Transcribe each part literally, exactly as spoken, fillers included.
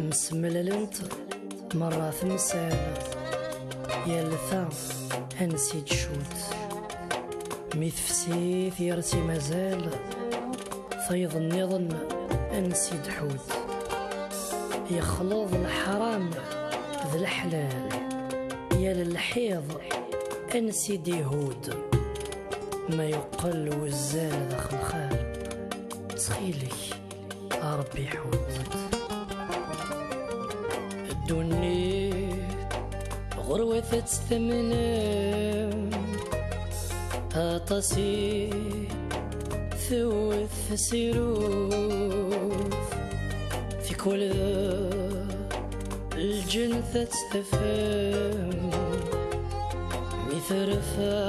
Msemlalent merra temsal, yal ta ansi d-tcudd. Mi tefsi tgersi mazal, tayeḍ nniḍen ansi d-tḥudd. Yexleḍ leḥram d leḥlal, yal lḥiḍ ansi d-ihudd. Ma yuqqel wuzzal d axelxal, ttxil-k, a Ṛebbi ḥudd. Ddunit ɣur-wat ad tt-tamnem, aṭas i tewwet tasirut, tikwal d lǧennet ad tt-tafem, mi terfa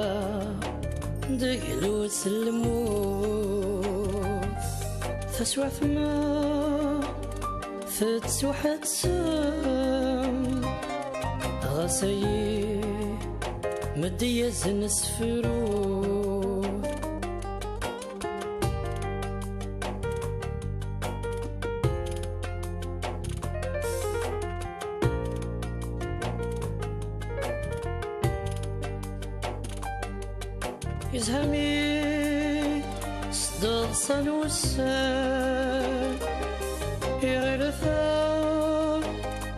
deg lwes n lmut. Taswiɛt ma tettwaḥettem, ɣas ayi meddi-yasen asefru. Izhami s deḍsa n wussan, iɣil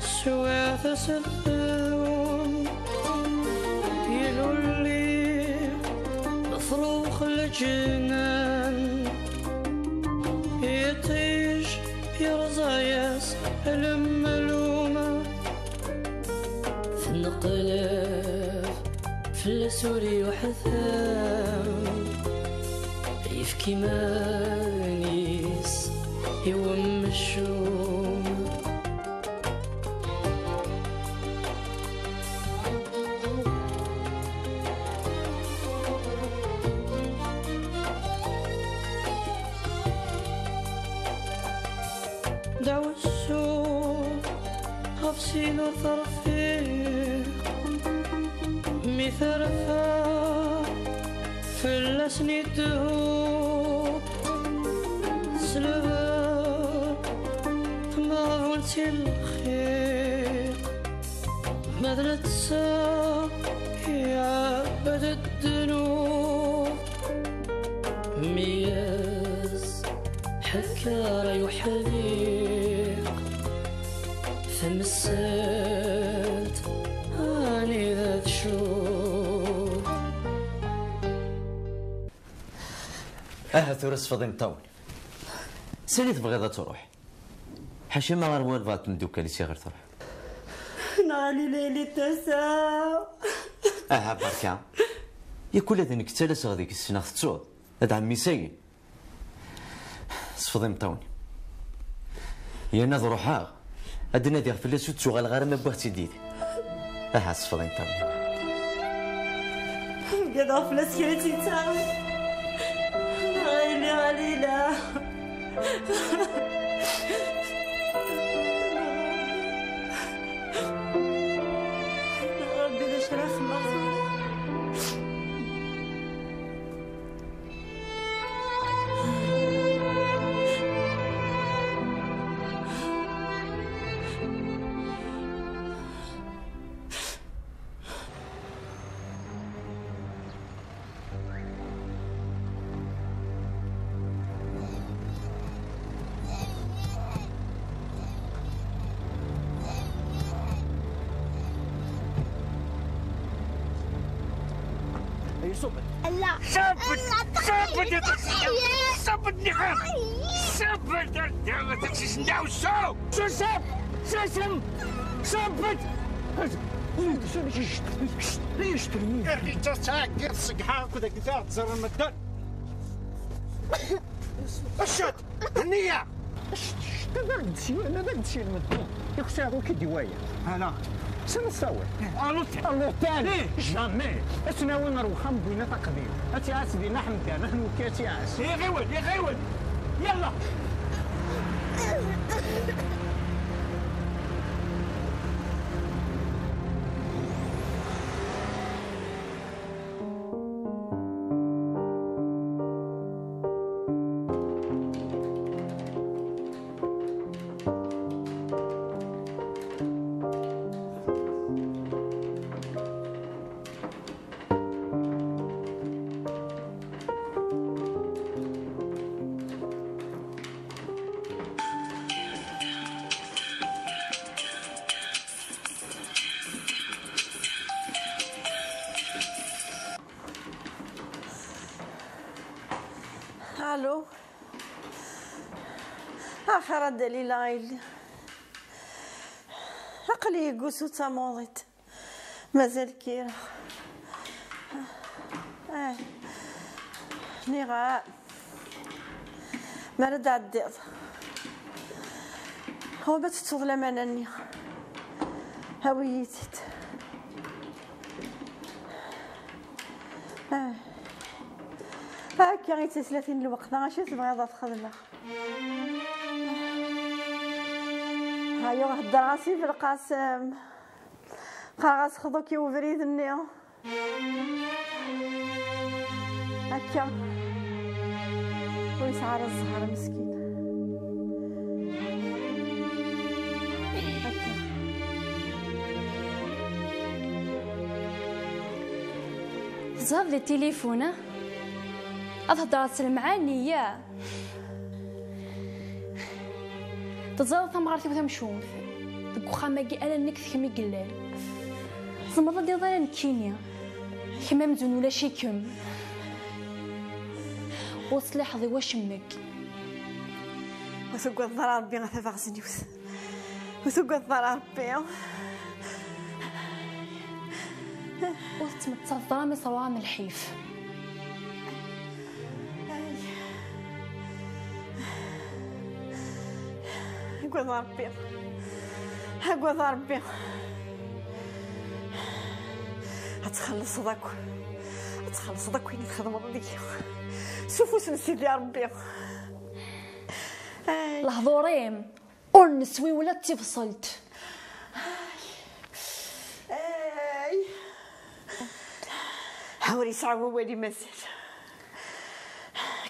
taswiɛt aseddum, ilulli tṛux leǧnan, iṭij yerẓa-yas lemlum. Tenqleb fell-as ur yuḥtam, yefk iman-is i wemcum. Dɛwessu ɣef sin ur terfiq, mi terfa fell-asen idehhu, tesleb tmeɣbunt si lxiq, ma d netta iɛebbed ddnub. Mi as-ḥekker ay uḥdiq, tamsalt anida tcur. Aha tura sfeḍ imeṭṭawen. Sani tebɣiḍ ad truḥ? Ḥaca ma ɣer walbeɛḍ tmeddukal-is i ɣer truḥ. Neɣ a Lila yelli d tasa. Aha berka. Yak ula d nekk ttalaseɣ deg-s, neɣ tettuḍ? Ad ɛemmi-s ayen. Sfeḍ imeṭṭawen. Yerna ad ruḥeɣ, ad d-nadiɣ fell-as, ur d-tuɣaleɣ ara ma wwiɣ-tt-id yid-i. Aha, sfeḍ imeṭṭawen. Ugadeɣ fell-as kra i tt-yettaɣen. Neɣ a yelli a Lila. Ṛebbi, d acu ara xedmeɣ tura? Ay, ṣubb-d. Alla. Ṣubb-d. Alla, ṣubb-d, ya ṭaksi. Ṣubb-d, niqam. Ṣubb-d, ya ṭaksi, sendaw, ṣubb. Susem. Susem. Ṣubb-d. Armi d taṣɛaggiḍ ṣeggḥeɣ akked akken ara tt-ẓren medden. Acu-t? Henni-ya! Cct, cct, ad ak-d-syen, ad ak-d-syen medden. Ixṣiṛ ur k-id-iwaya. Ala. Sani ttawiḍ? Aluṭan. Aluṭan? Ih. Jamais. Ad tt-nawi ɣer wexxam n Bwina Taqdim. Ad tt-iɛass dinna Ḥemdan, ad t-nwekki ad tt-iɛass. Iɣiwel, iɣiwel. Yalla. Axir a Dalila a yelli. Aql-iyi deg wusu d tamuḍit. Mazal kkireɣ. Ah. Niɣ mi ara d-tɛeddiḍ, ɣur ma tettuḍ lamana-nni, awi-yi-tt-id. Ah. Akka i d tislatin n lweqt-a, acu tebɣiḍ ad t-xedmeɣ? Ayu, heddreɣ-as i Belqasem. Qqareɣ-as xḍu-k i ubrid-nni. Akka. Ur yesɛi ara zzher meskin. Akka. Teẓriḍ di tilifun, ah? Ad heddreḍ s lemɛani, ya? Teẓriḍ tamɣart-iw tamcumt, deg uxxam-agi ala nekk d kemm i yellan. Tzemreḍ ad d-tiniḍ ala nekkini. Kemm amzun ulac-ikem. Ur teṣliḥeḍ i wacemma-k. Ur tugadeḍ ara Rebbi a tabaɣzniwt. Ur tugadeḍ ara Rebbi. Ur tettmettateḍ ara mi ṣewwren lḥif. Ay. Agad Rebbi. Agad Rebbi. Ad txellṣeḍ akk. Ad txellṣeḍ akk ayen i txedmeḍ deg-i. S ufus n Sidi Rebbi. Ay. Lehdur-im. Ur neswi ula d tibṣelt. Ay. Ur yesɛi wawal i mazal.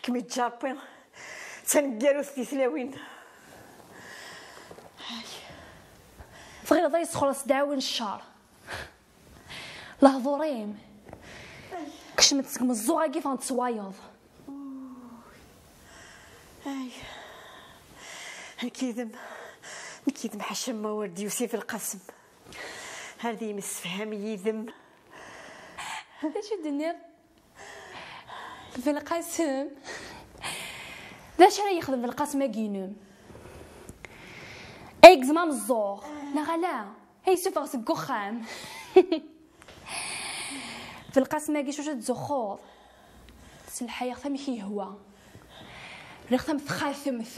Kem-iǧǧa Rebbi d taneggarut di tlawin. Ay. Tɣileḍ ad yessexleṣ ddeɛwa n ccer? Lehdur-im. Kecmet seg meẓẓuɣ-agi ffɣent s wayeḍ. Ay. Nekk yid-m, nekk yid-m ḥaca ma ur d-yusi Belqasem. Ar d yemsefham yid-m. D acu i d-tenniḍ? Belqasem? D acu ara yexdem Belqasem-agi-inem? Ay yegzem ameẓẓuɣ, neɣ ala? Ay, sufeɣ seg uxxam. Belqasem-agi cucu tzuxxuḍ. Selḥayeɣ-t amek yehwa. Rriɣ-t am txatemt.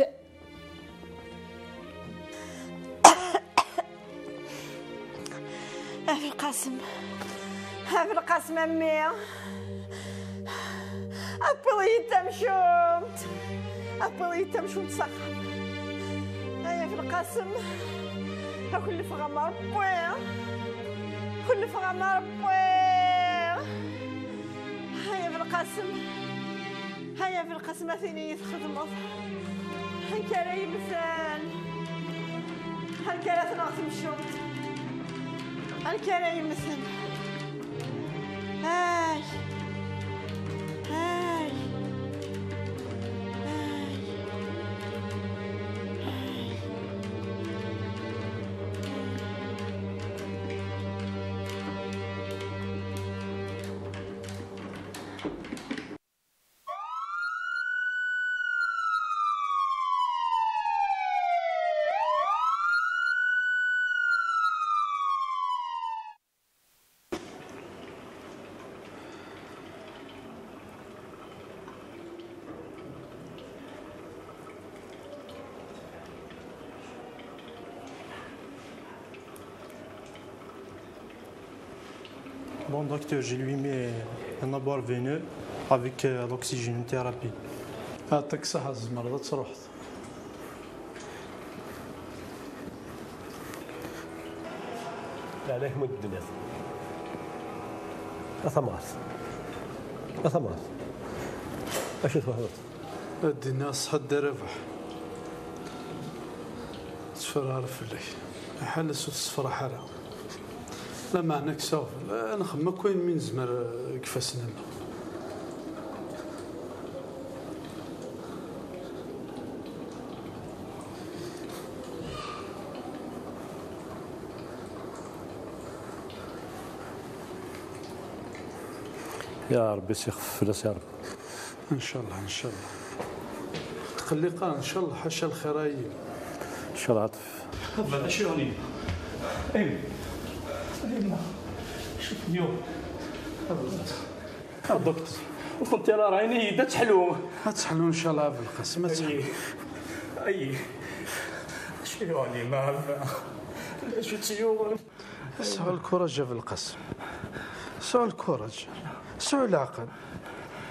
A Belqasem. A Belqasem a mmi. Awiḍ-iyi-d tamcumt. Awiḍ-iyi-d tamcumt s axxam. Ay a Belqasem. A kullefeɣ am Rebbi. Kullefeɣ am Rebbi. Ay a Belqasem. Ay a Belqasem, a tin iyi-txedmeḍ. Anka ara yemmten. Anka ara tenɣ temcumt. Anka ara yemmten. Ay. Ay. Ay. Bon, docteur, je lui mets un abord veineux avec euh, l'oxygénothérapie. Aṭak saḥa tzemreḍ ad truḥeḍ. Leɛlayek ma d-tenniḍ. A tamɣart. A tamɣart. Acu twehmeḍ? Ad d-iniɣ ṣṣeḥa Dda Rabaḥ. Ttferrar fell-ak. Aḥal ur tessefraḥ ara. Lameɛna kkes aɣbel, ad nxemmem akk ayen mi nezmer, eh, deg ifassen-nneɣ. Ya Ṛebbi, sixef fell-as, ya Ṛebbi. Ncallah, ncallah. اللقاء إن شاء الله، حاشا الخير أي. شو العطف؟ هذا شو يعني؟ أيوة. أيوة. شوف اليوم. هذا. الدكتور، وكنت أنا راني دا تحلو. غتحلو إن شاء الله بالقسم، غتحلو. أي. أي. شو يعني ما هذا؟ شو تيوم؟ سعوا الكوراج يا ابو القاسم، سعوا الكوراج، سعوا العقل.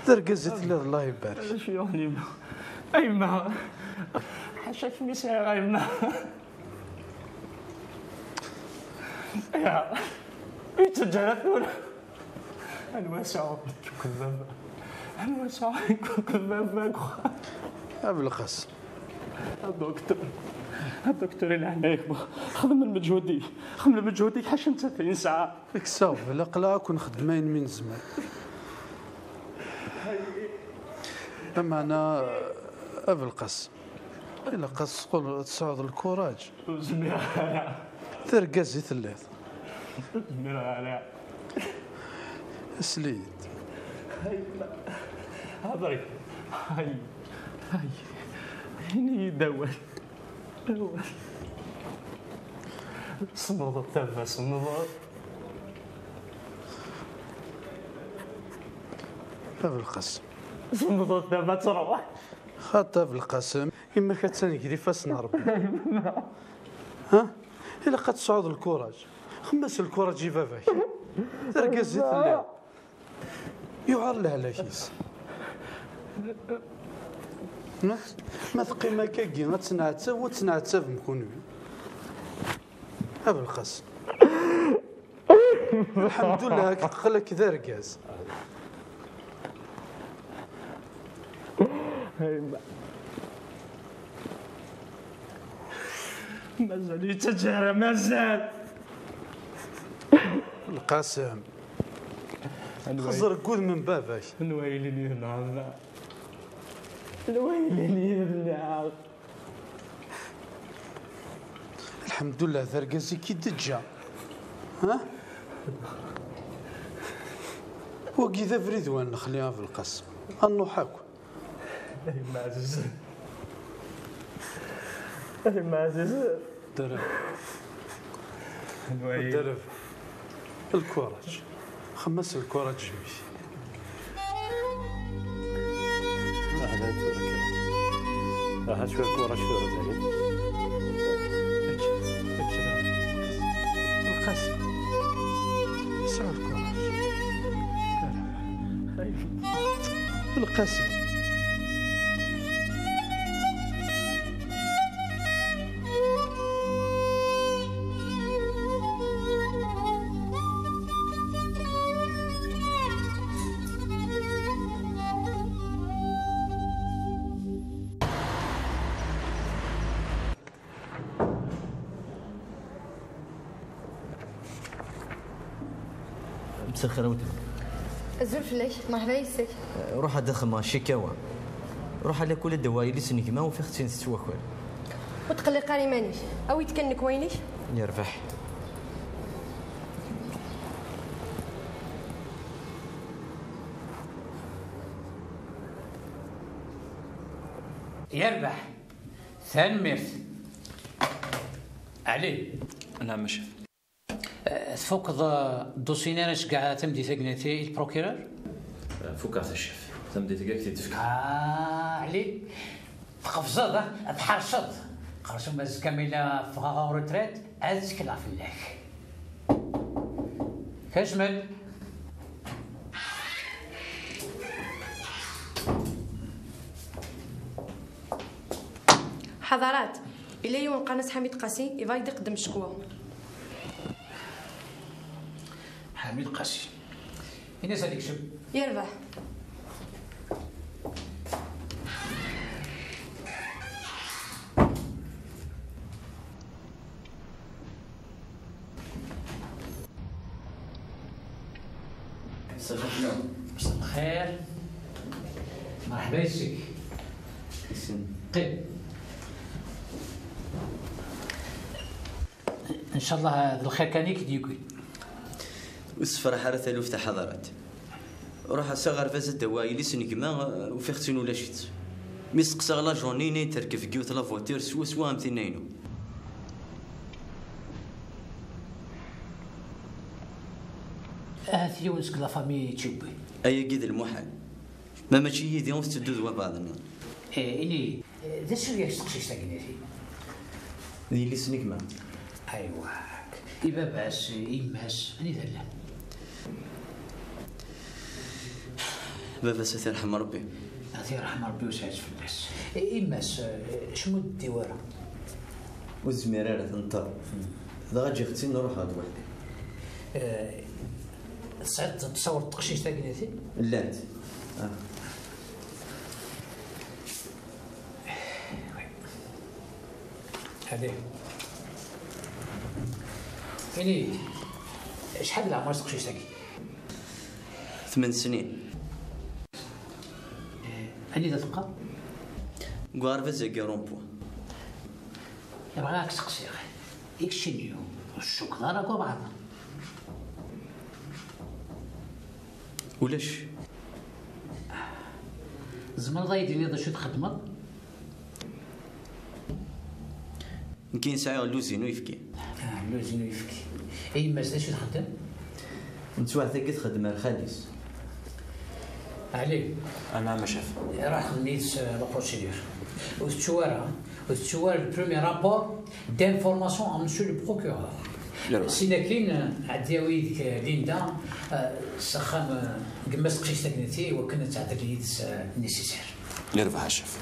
دركزت الله، الله يبارك. شو يعني ما؟ أي ما؟ حاشاك ميسا يا غايما. يا يتجرى ثورة. الواسع كذاب. الواسع كذاب. ابو القاسم. الدكتور، الدكتور، إلا عليك، خدم من مجهودي، خدم من مجهودي، حاشا أنت ثلاثين ساعة. اكساو، لا قلا كون خدمين من زمان. أما أنا، أبو القاسم، إلا قاس تقول تصعد الكوراج. زمير. ترقزي ثلاث. زمير. سليت. هاي. هضري. هاي. هاي. هني دول. دول. صمدت تما، صمدت. أبو القاسم. صمدت تما تروح. خاطر أبو القاسم. إما كتساني كيف فاسنا ربي. ها؟ إلا قد تصعد الكوراج. خمس الكوراج يا باباك. ترقزي ثلاث. يعار لهلاكيس. ما ما تقيم كاكي، غتنعتب وتنعتب مكونوي. أبو القاسم. الحمد لله، هاك قلك ذا رقاز. مازال يتجارى، مازال. القاسم. خزر كود من باباك. الويل لي هنا. الويل لي هنا. الحمد لله، ذا رقازي كي دجا. ها؟ وقي ذا بريد وين نخليها في القسم. النوح هاكو. أي معزز. أي معزز. درب. الوعي. درب. الكوراج. خمس الكوراج جميل. آه، هذا يتورك. آه، شوية كورة، شوية رزق. القاسم. سعر الكورة. القاسم. مساء الخير a weltma. Azul fell-ak, merḥba yes-k. Ruḥ ad xedmeɣ ccikawa. Ruḥ ala kul ad d-awiɣ yelli-s n gma, ufiɣ-tt-in tettwaker. Ur tqelliq ara iman-ik. Awi-d kan nekk wayen-ik. Yerbeḥ. Yerbeḥ. Tanemmirt. Ɛli. Naam a ccaf. Eh, tfukeḍ, eh, ddusi-nni ara nceggeɛ tameddit-agi i le procureur? Eh, fukeɣ-t a ccaf. Tameddit-agi ad k-t-id-fkeɣ. Ah, Ɛli, tqefzeḍ, ah, tḥerceḍ. Xerṣum azekka ma yella ffɣeɣ en retraite, ad ttekleɣ fell-ak. Kecmen. Ḥadarat, yella yiwen qqaren-as Ḥamid Qasi, yebɣa ad iqeddem ccekwa. Ḥamid Qasi. Ini-as ad ikcem. Yerbeḥ. مساء الخير. مرحبا يسك. Qqim. Ncallah d lxir kan i k-d-yewwin. Ur tessefraḥ ara taluft a Ḥadarat. Ruḥ ass aɣerbaz ad d-awiɣ yelli-s n gma, ufiɣ-tt-in ulac-itt. Mi steqsaɣ la Jeanine, ay terkeb deg yiwet la voiture swaswa am tinna-inu. Ahat yiwen seg la famille i tt-yewwin. Ayagi d lmuḥal. Ma mačči yid-i ur tetteddu d wabeɛḍ-nni. Eh, ini, eh, d acu i yak teqcict-agi-nni? D yelli-s n gma. Aywa. I baba-s, i yemma-s, anida llan? Baba-s ad t-yerḥem Rebbi. Ad t-yerḥem Rebbi usaɛid fell-as. I yemma-s, eh, acmu d-tewwara? Ur tezmir ara tenṭer. Dɣa ǧǧiɣ-tt-in ruḥeɣ-d weḥd-i. Eh, tesɛiḍ, tessawreḍ teqcict-agi-nni? Llant. Ah. Hadi. Ini, acḥal d leɛmer teqcict-agi? Tmen snin. Eh, anida teqqar? Deg uɣerbaz-agi Rompoint. Bɣiɣ ad k-seqsiɣ, ikcinyu, ur tcukkeḍ ara deg ubeɛḍ? Ulac. Tzemreḍ ad yi-d-tiniḍ d acu txeddmeḍ? Nekkin sɛiɣ lluzin uyefki. Ah, lluzin uyefki. I yemma-s d acu txeddem? Nettwaɛt-agi txeddem ar xali-s. Ɛli. Anɛam a caf. Ruḥ xdem yid-s, euh, la procédure. Ur tettu ara, ur tettu ara le premier rapport d'information à monsieur le procureur. Sin akin, euh, ad d-yawi yid-k, euh, Linda, euh, s axxam, euh, n gma-s teqcict-agi-nni, i wakken ad tɛeddi yid-s, euh, nécessaire. Yerbeḥ a ccaf.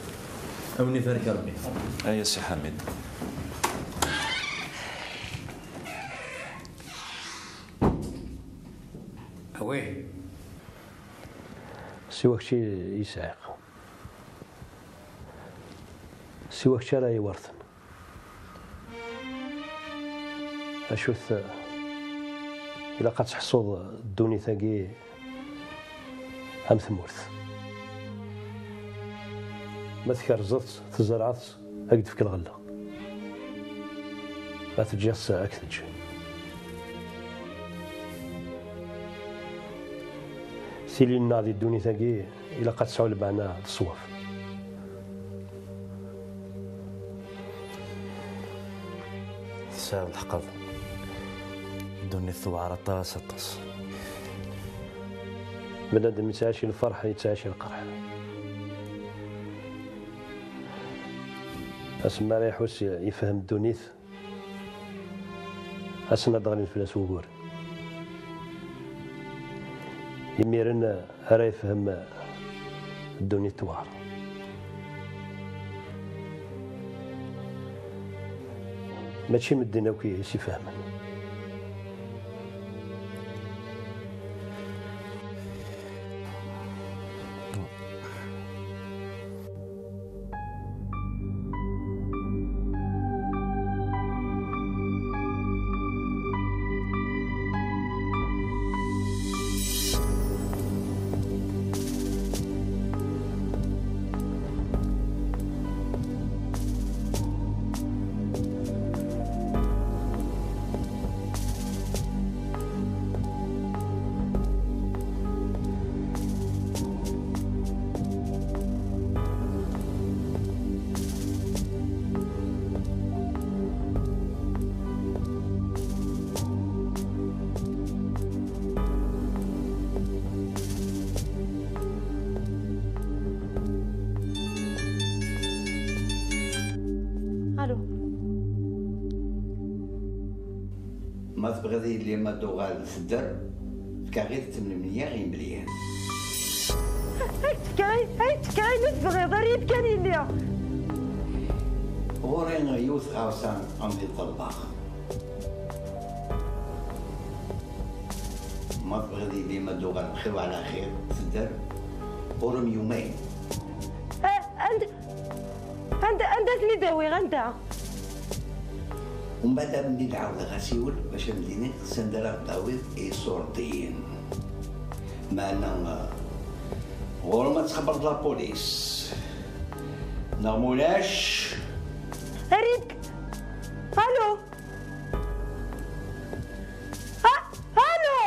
A wen-ibarek Rebbi. Ay a Si Ḥamid. Awih. Siwa kečč i yesɛiɣ. Siwa kečč ara iwerten. Acu-t, ilaq ad teḥṣuḍ ddunit-agi am tmurt. Ma tkerzeḍ-tt, tzerɛeḍ-tt, ad k-d-tefk lɣella. Ma teǧǧiḍ-tt, ad k-teǧǧ. Tili-nneɣ di ddunit-agi, ilaq ad tesɛu lmeɛna d ṣṣwab. Tesɛiḍ lḥeqq a baba. Ddunit tewɛer aṭas, aṭas. Bnadem yettɛici lferḥ, yettɛici lqerḥ. Asmi ara iḥuss yefhem ddunit, ass-n ad d-ɣlin fell-as wuguren. Imiren ara yefhem ddunit tewɛer. Mačči medden akk i s-ifehmen. Allô. Ma tebɣiḍ yelli ma d-uɣal tedder, fkaɣ-it tmenmya i Melyan. Ay tefka, ay tefka ayen i tebɣiḍ, err-iyi-d kan yelli. Ɣur-i yiwet tɣawsa am di ṭṭelbax. Ma tebɣiḍ yelli ma d-uɣal bxir وعلى خير, tedder ɣur-m yumayen. Eh, anda, anda, anda ten-id-awiɣ, anda? Umbeɛd ad m-d-ɛawdeɣ asiwel bac ad m-d-iniɣ s anda ara ɣ-d-tawiḍ iṣurdiyen. Meɛna, eh, ɣur-m ad txebbreḍ la police. Neɣ mulac? Eric! Allô? Ah, allô!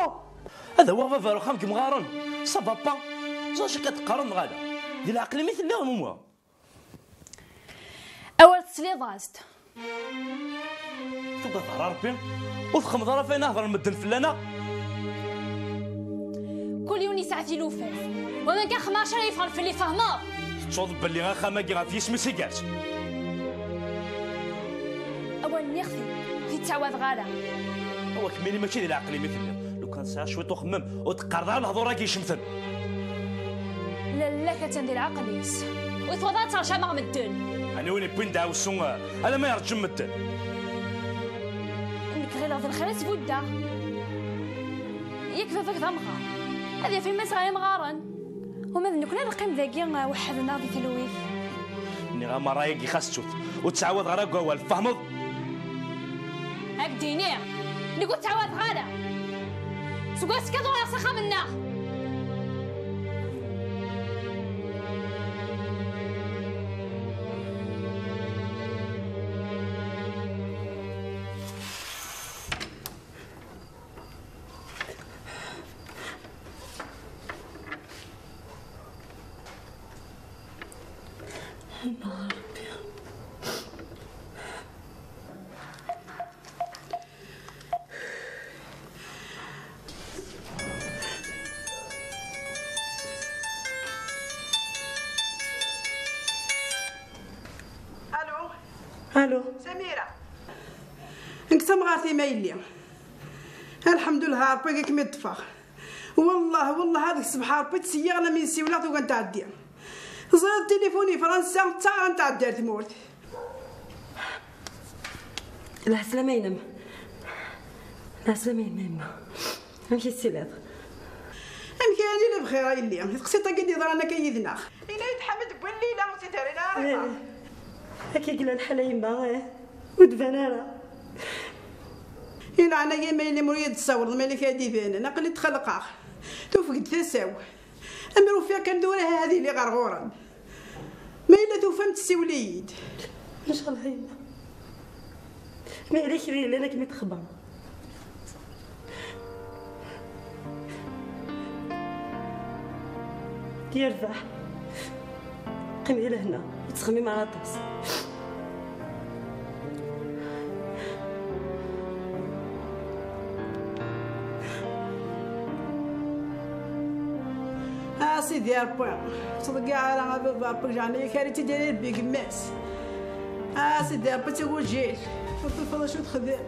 Ad awiɣ baba ar uxxam deg yemɣaren. Ça va pas? Ẓer acu akka d-qqaren neɣ ala? Di leɛqel-im i telliḍ, mumwa? Tesliḍ-as-d. Tebɣa teɣra Rebbi, ur txemmeḍ ara ɣef ayen hedren medden fell-aneɣ. Kul yiwen yesɛa tilufat. Wa ma kan xemɛac ara yeffɣen fell-i, fehmeḍ? Tettuḍ belli axxam-agi ɣef yisem-is i yers. Awal nniɣ-t-id, ur t-ttɛawadeɣ ara. Awa kemmini mačči di leɛqel-im i telliḍ. Lukan tesɛiḍ cwiṭ uxemmem, ur d-teqqareḍ ara lehdur-agi icemten. Lalla-k attan di leɛqel-is. Ur twalaḍ ara tterjameɣ medden. Ɛni win yewwin ddeɛwessu, eh, alamma yerǧem medden? Nekk ɣileɣ d lxir i s-buddeɣ. Yak baba-k d amɣar. Ad yaf yemma-s ɣer yimɣaren. Uma d nekkni ad neqqim dagi, eh, weḥḥed-nneɣ di talwit. Nniɣ-am ṛṛay-agi xas ttut, ur ttɛawadeɣ ara deg wawal, tfehmeḍ? Ad k-d-iniɣ, nekk ur ttɛawadeɣ ara. Seg wass-a kan ur s axxam-nneɣ. Allô. Allô. Samira. Nekk d tamɣart-im a yelli. Lḥemdullah, Ṛebbi ad kem-iṭṭef. Wellah, wellah, ad ṣebḥeɣ Ṛebbi ttṣeyyiɣ la mi n-siwleɣ tuga n tɛeddi. Ẓriɣ tilifun i Fransa, d taɣ n tɛeddi ar tmurt. Lɛeslama-inem. Lɛeslama-inem a yemma. Amek i tessiliḍ? Amek ara nili bxir a yelli? Teqsiṭ-agi d-yeḍran akka yid-neɣ. Yenna-yi-d Ḥamed belli la ur tt-id-rrin ara. Eh, akka i yella lḥal a yemma, eh. Ur d-tban ara. I leɛnaya-m a yelli, ma ur iyi-d-tessawleḍ ma yella kra d-ibanen, aql-i txelqeɣ. Tufeg-d tasa-w. Amer ufiɣ kan tura ad iliɣ ɣer ɣur-m. Ma yella tufam-tt, siwel-iyi-d. Ncallah a yemma. Ma yella kra yellan ad kem-id-xebbeṛ. Yerbeḥ. Qqim di lehna, ur ttxemmim ara aṭas. A Sidi Ṛebbi, ur ttḍeyyiɛ ara a baba Ṛebbi, jeɛna yak ara tt-id-yerr Ṛebbi gma-s. A Sidi Ṛebbi, ttagujil, ur tufiḍ acu texdem.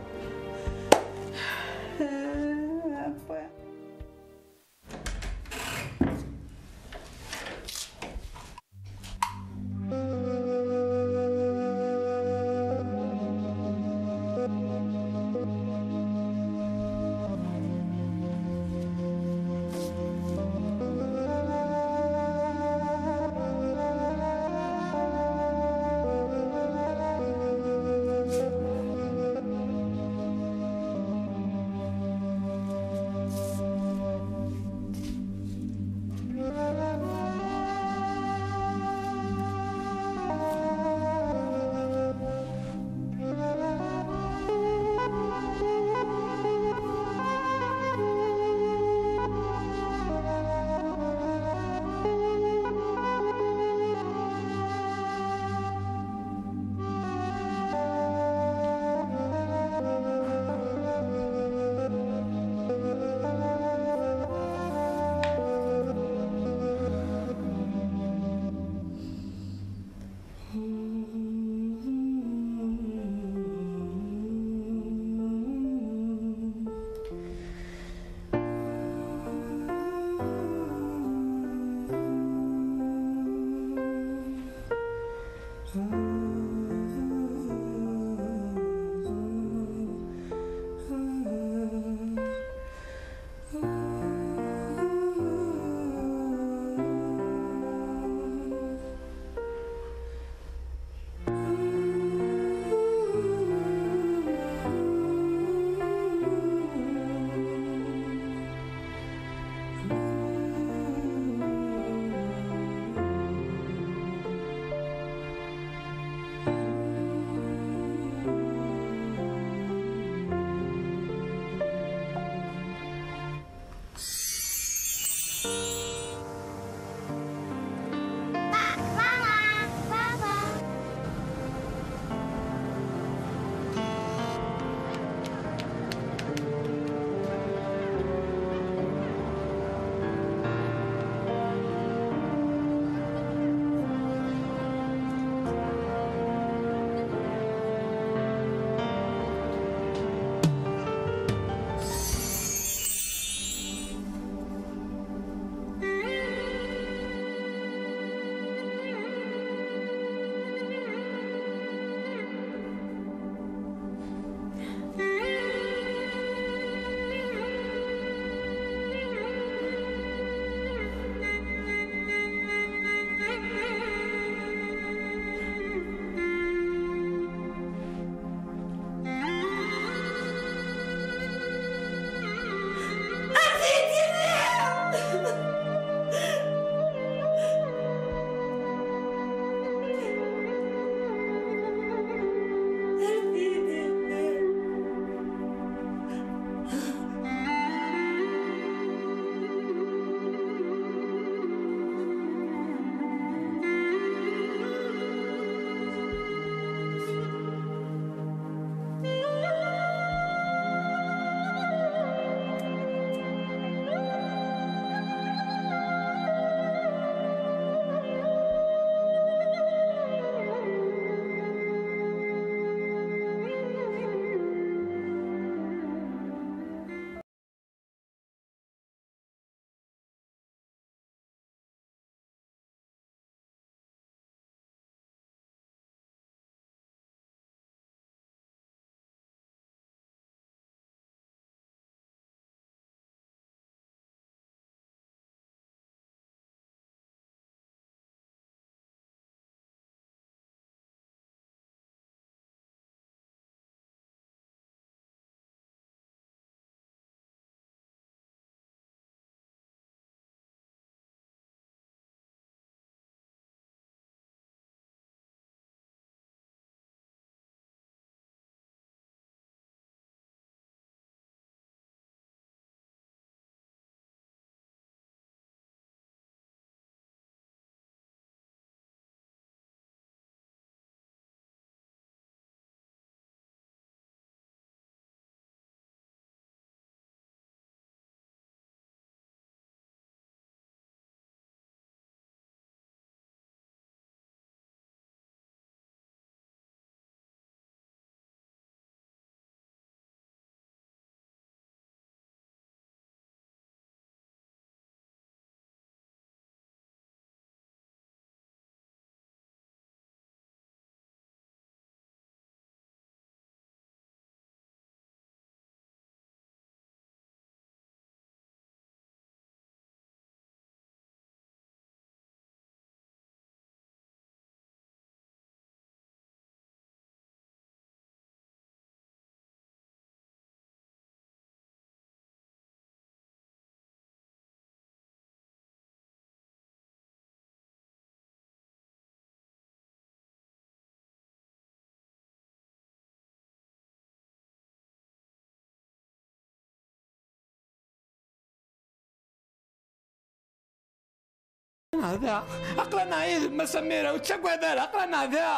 Da, aql-aneɣ yid-m a Samira, ur ttagad ara, aql-aneɣ da.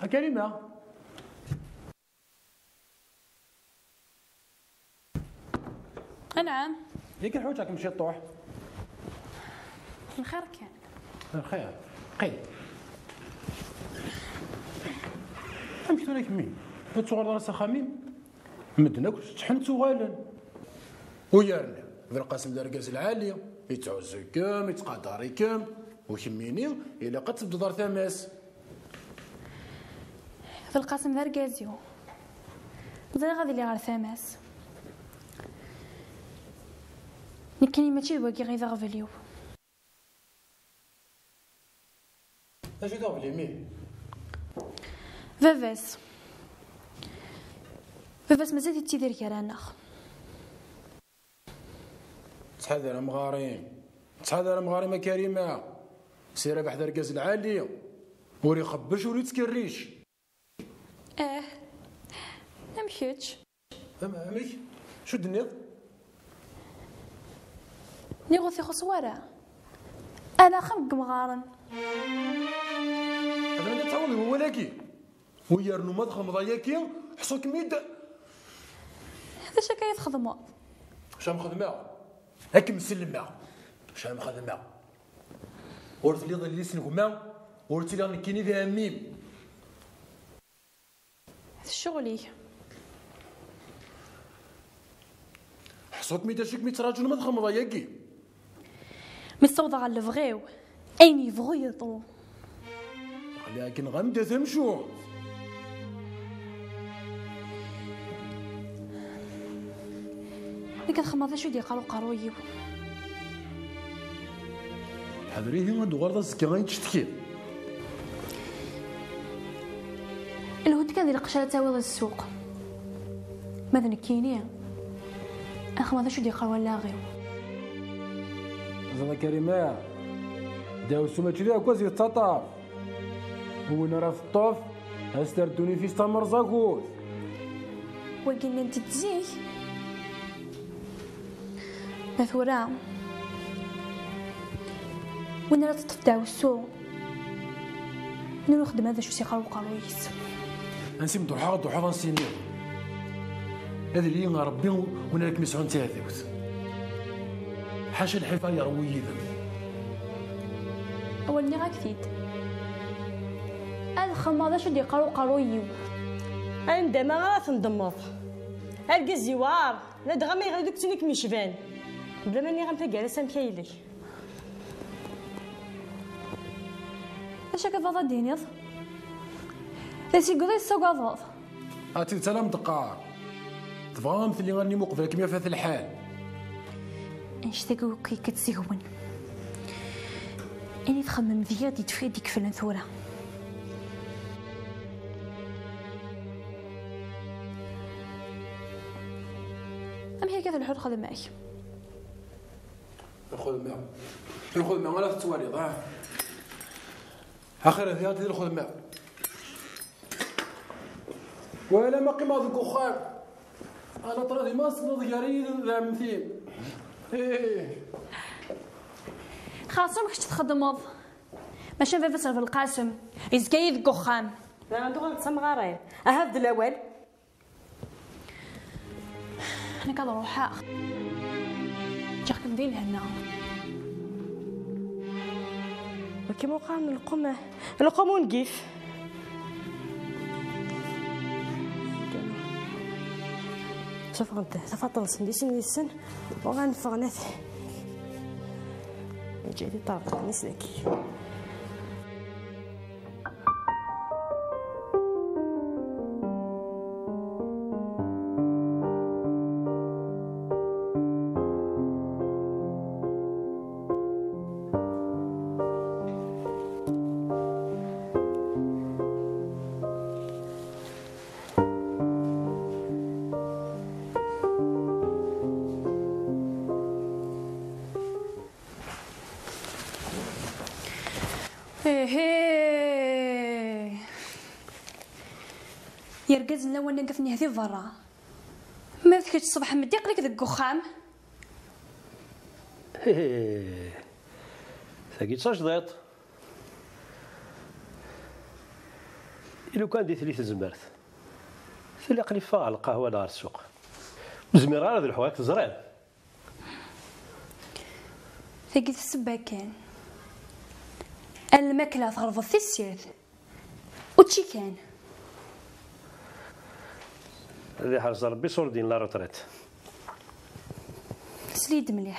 A Karima. Anɛam. Yak lḥuǧ akem ciṭuḥ. Lxir kan. Lxir. Qil. Amek tura kemmi? Ur tuɣaleḍ ara s axxam-im? Medden akk ččḥen ttuɣalen. U yerna, Belqasem d argaz lɛali, yettɛuzzu-kem, yettqadar-ikem, u kemmini, ilaq ad tebduḍ ar tama-s. Belqasem d argaz-iw. Ẓriɣ ad iliɣ ar tama-s. Nekkini mačči d wagi i d aɣbel-iw. D acu i d aɣbel-im ihi? Baba-s. Baba-s mazal yettidir gar-aneɣ. Ttḥadar amɣar-im. Ttḥadar amɣar-im a Karima. Si Rabaḥ d argaz lɛali. Ur ixebbec, ur yettkerric. Eh, am kečč. Am-, amek? Acu d-tenniḍ? Nniɣ ur t-ixuṣṣ wara. Ala axxam deg yemɣaren. Ad am-d-tawiḍ i wawal-agi. U yernu ma txedmeḍ ayagi, ḥṣu-kem-id. D acu akka i txedmeḍ? Acu am xedmeɣ? Ad kem-sellmeɣ. Acu am xedmeɣ? Ur telliḍ yelli-s n gma, ur ttiliɣ nekkini d ɛemmi-m. D ccɣel-ik. Ḥṣu-kem-id acu i kem-ittraǧun ma txedmeḍ ayagi. Mi ssawḍeɣ ɣer lebɣi-w, ayen yebɣu yeḍru. Aql-i akken ɣamda tamcumt. Nekk ad xemmeɣ d acu i d-yeqqar uqerruy-iw. Ḥader ihi ad d-tuɣaleḍ azekka ad yi-d-tcetkiḍ. Lhu-d kan di lqecc ara tawiḍ i ssuq. Ma d nekkini, ad xemmeɣ d acu i d-yeqqar wallaɣ-iw. Ẓra Karima, dawsu mačči d aɛekkaz yettaṭṭaf. Win ara teṭṭef, ad s-terr ddunit-is tamerẓagut. Wagi nnan-t-id zik. Ma tura, win ara teṭṭef ddeɛwessu, win ur nexdem ara d acu s-iqqar uqerruy-is. Ansi m-d-ruḥeɣ, ad d-ruḥeḍ ansi nniḍen. Ad yili Ṛebbi win ara kem-isɛun d taɛdawt. Ḥaca lḥif ay yerwu yid-m. Awal nniɣ-ak-t-id. Ad xemmeɣ d acu d-yeqqar uqerruy-iw. Anda ma ara tendemmeḍ. Argaz yewɛer, ladɣa ma yeɣli deg ttun i kem-yecban. Bla ma nniɣ-am taggara-s amek ay yelli. Acu akka tebɣiḍ ad d-tiniḍ? D asiggeḍ i tessagadeḍ? A tidet ala m-d-qqar. Tebɣa am tli allen-im uqbel ad kem-yaf at lḥal. Annect-agi akk yekkat seg-wen. Ayen i txemmem deg-i ad d-yekfel tura. Amek akka telḥu lxedma-k? Lxedma. Lxedma ala tettwaliḍ, ah. Axir ad yaɣ-d di lxedma. Wala ma qqimeɣ deg uxxam. Ala ṭra di mas, neḍ gar-iyi d ɛemti. Ih. Xaṣum kečč txedmeḍ. Maca baba-s n Belqasem, yezga-yi deg uxxam. Daɣen tuɣaleḍ d tamɣarin. Aha, bdel awal. Nekk ad ruḥeɣ. Ǧǧiɣ-kem di lehna. Wagi ma uqaren lqum, lqum ungif. Ttafɣent tafaṭel-nsen di sin yid-sen, uɣalen ffɣen at. Ǧǧet-iyi ṭṭerḍeq-nni s daki. Ihi, yergazen lawan-agi atni di berra. Ma d kečč ṣṣbeḥ meddi aql-ik deg uxxam. Ihi, tagi d tajdiṭ. I lukan di tli tezmert, tili aql-i ffeɣ ɣer lqahwa neɣ ɣer ssuq. Ur zmireɣ ara ad lḥuɣ, yak teẓriḍ. Tagi d ssebba kan. A lmakla tɣelbeḍ tissirt. Učči kan. Ad iḥrez Rebbi ṣur din la retraite. Sel-iyi-d mliḥ.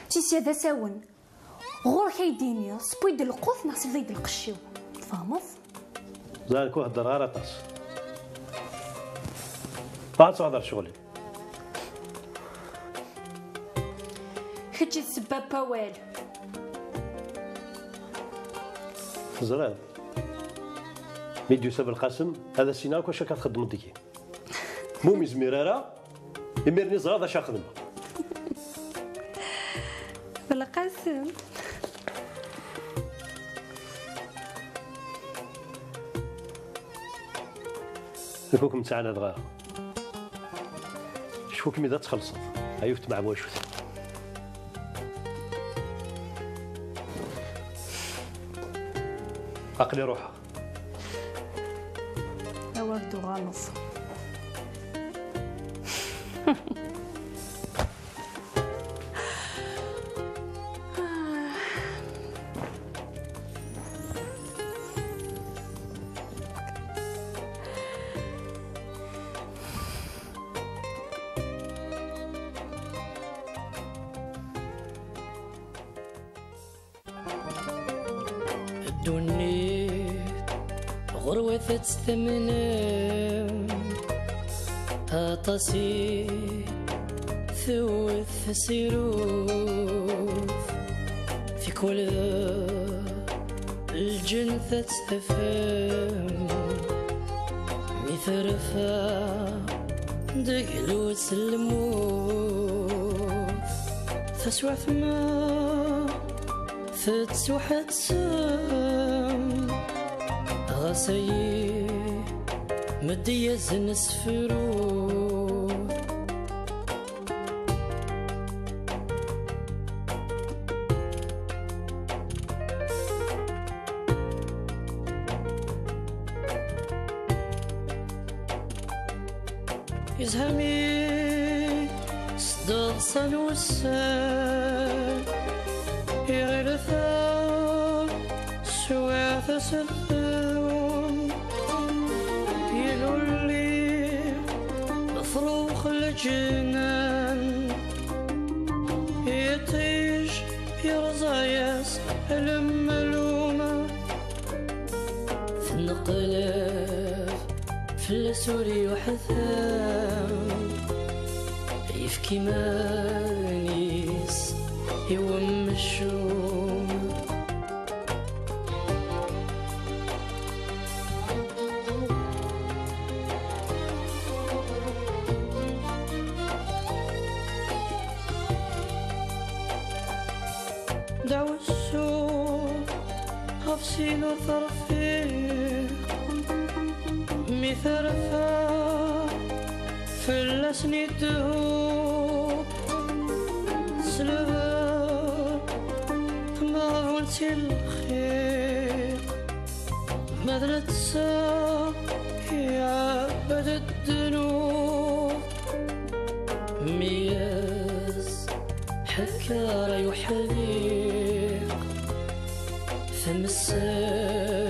Tissirt d asawen. Ɣur-k ay d-iniɣ, sewwi-d lqut neɣ sbed-iyi-d lqecc-iw. Tfehmeḍ? Ẓer, ur heddreɣ ara aṭas. Bɣa ad thder ccɣel-im. Kečč i d ssebba n wawal. Teẓriḍ, mi d-yusa Belqasem, ad as-iniɣ akk acu akka txeddmeḍ deg-i. Ma ur izmir ara, imir-nni ẓriɣ d acu ara xedmeɣ. Belqasem. Nekk ur kem-ttɛanadeɣ ara. Cfu-kem-id ad txellṣeḍ, a yiwet tmeɛwacut. Aql-i ruḥeɣ. Awer d-tuɣaleḍ. Ddunit ɣur-wat ad tt-tamnem, aṭas i tewwet tasirut, tikwal d lǧennet ad tt-tafem, mi terfa deg lwes n lmut, taswiɛt ma tettwaḥettem, ɣas ayi meddi-yasen asefru. Yezha mi s ddeḍsa n wussan iɣil ta swiɛt aseldum, ilulli lefrux leǧnan, iṭij yerẓa-yas lemluma. Tenneqlab fell-as ur yuḥtam, yefk iman-is i wemcum. Dawsu ɣef sin ur terfiq, mi terfa fell-asen idehhu, tesleb tmeɣbunt i lxiq, ma d netta iɛebbed ddnub. Mi as-ḥekker ay uḥdiq, temsal